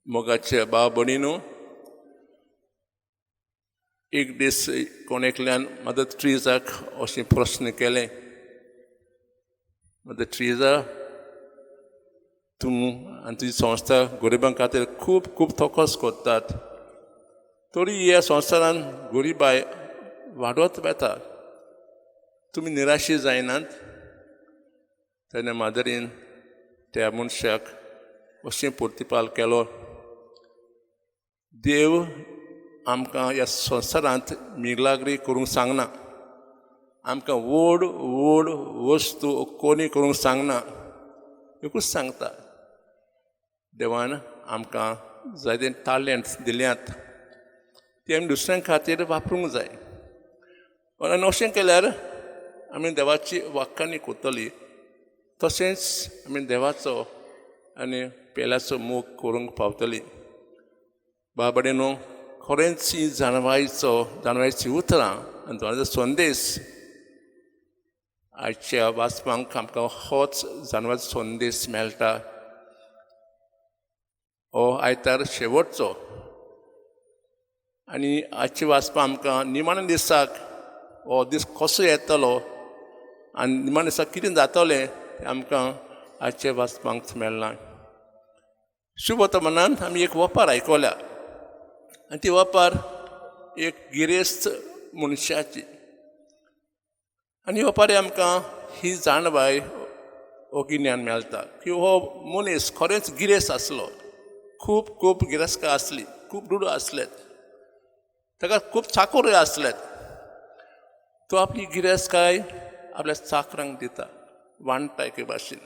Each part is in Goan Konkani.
मोगाचे भाव भयणीनो, एक दीस कोण एकल्यान मदर ट्रिजाक अशें प्रस्न केलें, "मदर ट्रिजा, तूं आनी तुजी संस्था गरिबां खातीर खूब खूब तोकोस करतात, तरी ह्या संवसारान गरिबाय वाडत वता, तुमी निराशी जायनात?" तेन्ना मादरीन त्या मनशाक अशें प्रतिपाल केलो, "देव आमकां ह्या संवसारांत मिलाग्री करूंक सांगना, आमकां व्हड व्हड वस्तू कोणी करूंक सांगना. एकूच सांगता, देवान आमकां जायते टॅलंट्स दिल्यात, ते आमी दुसऱ्यां खातीर वापरूंक जाय आनी अशें केल्यार आमी देवाची वाखाणी करतली, तशेंच आमी देवाचो आनी पेल्याचो मोग करूंक पावतली." भाव भयणीनो, खरेंच ही जाणवायची उतरां आनी देवाचो संदेश. आयच्या वाचपांक आमकां होच जाणवायचो संदेश मेळटा. हो आयतार शेवटचो आनी आजचे वाचपा आमकां निमाण्या दिसाक हो दीस कसो येतलो आनी निमाण्या दिसाक कितें जातलें तें आमकां आजच्या वाचपांक मेळ्ळां. शुभ वर्तमानान आमी एक वपार आयकल्या आनी ती वपार एक गिरेस्त मनशाची आनी वपारी आमकां ही जाणवाय हो गिन्यान मेळटा की हो मनीस खरेंच गिरेस्त आसलो. खूब खूब गिरेस्तकाय आसली, खूब दुडू आसले ताका, खूब चाकरूय आसले. तो आपली गिरेस्तकाय आपल्या चाकरांक दिता, वांट्टा. एके भाशेन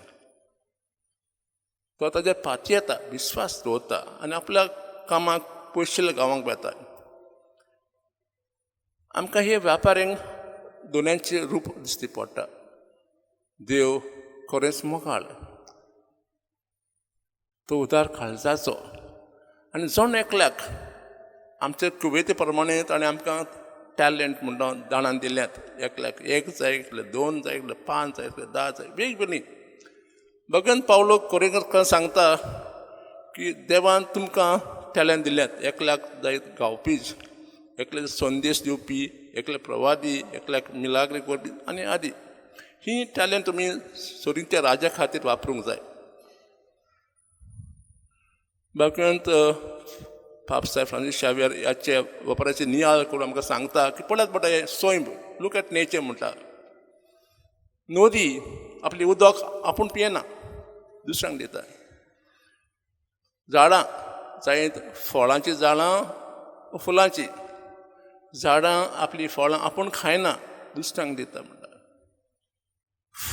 तो ताजेर पातयेता, विस्वास दवरता आनी आपल्या कामाक पयशिल्ल्या गांवांक वता. आमकां हे व्यापाऱ्यांक दोनांचें रूप दिश्टी पडटा. देव खरेंच मोगाळ, तो उदार काळजाचो आनी जण एकल्याक आमचे कुवेती प्रमाणे ताणें आमकां टॅलंट म्हणटा दाणान दिल्यात. एकल्याक एक जाय, एकल्याक दोन जाय, एकल्याक पांच जाय, एकल्याक 10 जाय, वेगवेगळी. भगवंत पावलो कोरिंथां सांगता की देवान तुमकां टॅलंट दिल्यात. एकल्याक जाय गावपीच, एकल्याक संदेश दिवपी, एकल्याक प्रवादी, एकल्याक मिलाग्री करपी आनी आदी. ही टॅलंट तुमी सोरीच्या राजा खातीर वापरूंक जाय. भगवंत पाप साहेब फ्रांसीस शावियर हाचे वपराचे नियाळ करून आमकां सांगता की पळयात म्हणटा, हें सैम, लूक एट नेचर म्हणटा. नदी आपली उदक आपूण पियेना, दुसऱ्यांक दिता. झाडां जाय, फळांचीं झाडां, फुलांचीं झाडां, आपलीं फळां आपूण खायना, दुसऱ्यांक दिता म्हणटा.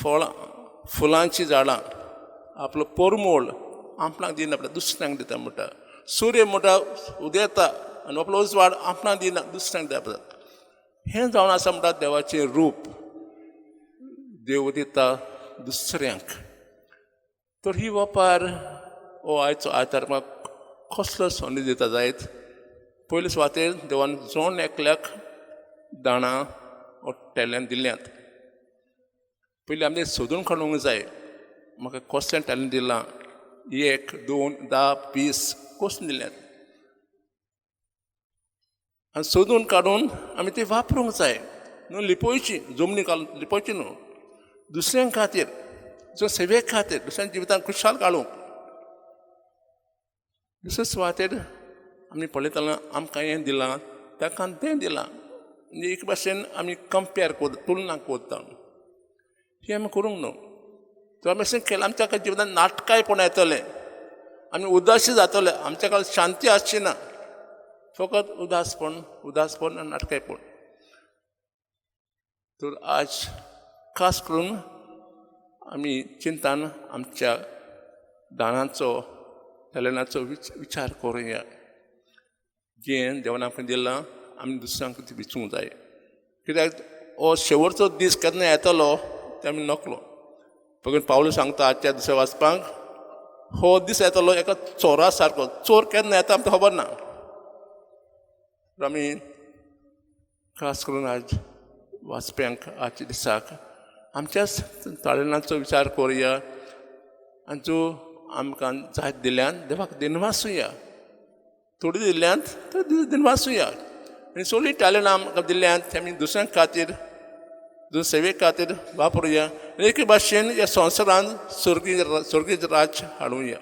फळां फुलांचीं झाडां आपलो परमळ आपणाक दिना म्हणटा, दुसऱ्यांक दिता म्हणटा. सूर्य म्हणटा उदेता आनी आपलो उजवाड आपणाक दिना, दुसऱ्यांक दिता. हें जावन आसा म्हणटा देवाचें रूप. देव दिता दुसऱ्यांक. तर ही वपार हो आयचो आयतार म्हाका कसलो संदेश दिता जायत? पयले सुवातेर देवान जण एकल्याक दाणां वो टॅलंट दिल्यात. पयलीं आमी सोदून काडूंक जाय, म्हाका कसलें टॅलंट दिलां, एक, दोन, 10, 20, कसलें दिल्यात आनी सोदून काडून आमी ती वापरूंक जाय. न्हू लिपोवची, जमनी घालून लिपोवची न्हू. दुसऱ्यां खातीर, जो सेवे खातीर, दुसऱ्यां जिवितान खुशाल घालूंक. दुसरे सुवातेर आमी पळयतना आमकां हें दिलां, ताका तें दिलां, म्हणजे एक भाशेन आमी कंपेर करता, तुलना करता. हें आमी करूंक न्हू. तर आमी अशें केलें, आमच्या जिवितान नाटकायपण येतलें, आमी उदासी जातले, आमच्या काळ शांती आसची ना, फकत उदासपण, उदासपण आनी नाटकायपण. तर आज खास करून आमी चिंतान आमच्या दाणाचो, टॅलंटाचो विचार करुया. जें देवान आमकां दिलां, आमी दुसऱ्यांक ती विचूंक जाय, कित्याक हो शेवटचो दीस केन्ना येतलो तें आमी नकळो. भगवान पावलू सांगता आजच्या दिसा वाचपाक, हो दीस येतलो एका चोरा सारको. चोर केन्ना येता आमकां खबर ना. तर आमी खास करून आज वाचप्यांक आजच्या दिसाक आमच्याच टॅलंटाचो विचार करुया आनी जो आमकां जायत दिल्यान देवाक दिनवासुया. थोडी दिल्ल्यांत तर दिनवासुया आनी सगळीं टॅलंट आमकां दिल्ल्यांत ते आमी दुसऱ्यां खातीर, दुसऱ्या सेवे खातीर वापरुया आनी एके भाशेन ह्या संवसारांत स्वर्गीय राज्य हाडुया.